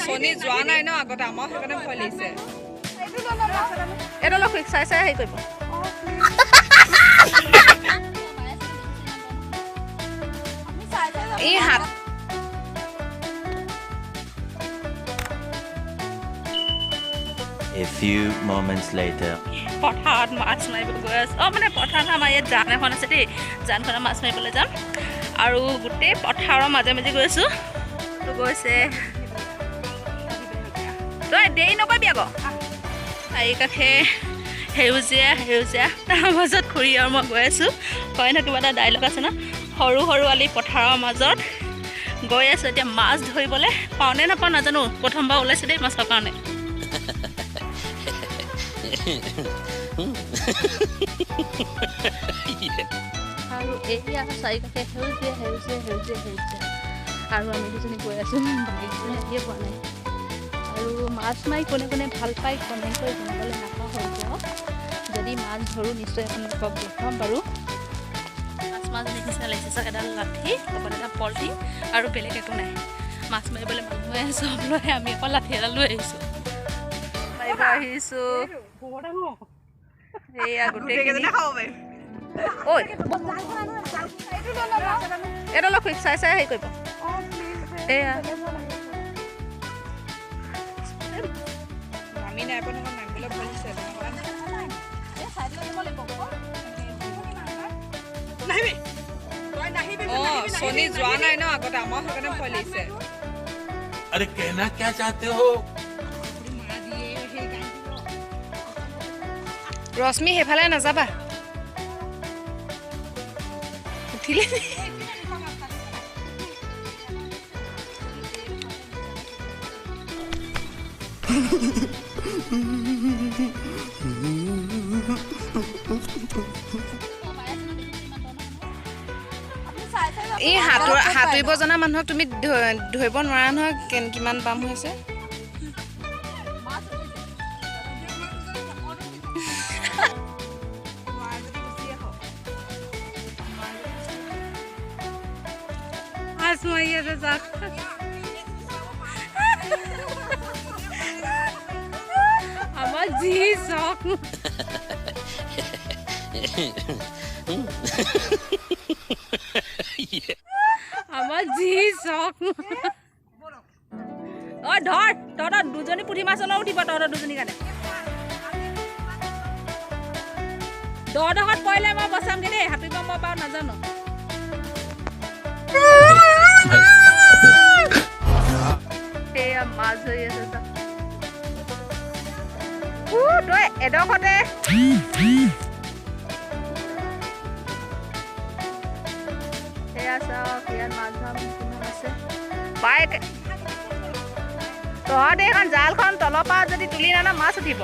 চনি যোৱা নাই ন আগতে, আমাৰ সেইকাৰণে ভয় লাগিছে। এটা লগ চাই চাই হেৰি কৰিব। এই হাত A few moments later. পথাৰত মাছ মাৰিব গৈ আছোঁ। অঁ, মানে পথাৰত আমাৰ ইয়াত জান এখন আছে দেই, জানখনত মাছ মাৰিবলৈ যাম। আৰু গোটেই পথাৰৰ মাজে মাজে গৈ আছোঁ। গৈছে, তই দেৰি নকৰিবি আকৌ। চাৰি কাষে সেউজীয়া সেউজীয়া, তাৰ মাজত খুৰী আৰু মই গৈ আছোঁ। কয় ন কিবা এটা ডাইলগ আছে ন, সৰু সৰু আলি পথাৰৰ মাজত গৈ আছোঁ। এতিয়া মাছ ধৰিবলৈ পাওঁ নে নাপাওঁ নাজানো, প্ৰথমবাৰ ওলাইছে দেই মাছৰ কাৰণে। আৰু এয়া চাৰিকাষে সেউজীয়া সেউজীয়া সেউজীয়া সেউজীয়া, আৰু আমি দুজনী গৈ আছোঁ, বাকীকেইজনী আহিয়ে পোৱা নাই। আৰু মাছ মাৰি কোনে কোনে ভাল পায় কমেণ্ট কৰি জনাবলৈ নাপাহৰিব। যদি মাছ ধৰোঁ নিশ্চয় আপোনালোকক দেখুৱাম বাৰু। মাছ মাজনী নিচিনা লাগিছে চাওক, এডাল লাঠি লগত এটা পলিথিন আৰু বেলেগ একো নাই। মাছ মাৰিবলৈ মানুহে চব লৈ, আমি অকল লাঠি এডাল লৈ আহিছোঁ, মাৰিব আহিছোঁ। এয়া গোটেইখিনি ঐ এটা লগ চাই চাই হেৰি কৰিব। এয়া নামি নাই পোৱা নহয়, নামিবলৈ ভয় লাগিছে। অঁ, চনি যোৱা নাই ন আগতে, আমাৰ সেইকাৰণে ভয় লাগিছে। अरे कहना क्या चाहते हो? ৰশ্মি সেইফালে নাযাবা, উঠিলে। এই সাঁতুৰিব জনা মানুহক তুমি ধৰিব নোৱাৰা নহয়, কিমান বাম হৈছে। মাছ মাৰি আছে চাওক। আমাৰ যি চখ। আমাৰ যি চখ। ঐ ধৰ, তহঁতৰ দুজনী পুঠি মাছ অলপ উঠিব, তহঁতৰ দুজনীৰ কাৰণে। দহত পৰিলে মই বচামগৈ দেই, সাঁতুৰিব মই বাৰু নাজানো। সেয়া মাছ ধৰি আছে চাওক। তই এডোখৰতে সেয়া চাওক, ইয়াত মাছ ধৰা কিমান আছে। বাইক তহঁতে এইখন জালখন তলৰ পৰা যদি তুলি নানা মাছ উঠিব।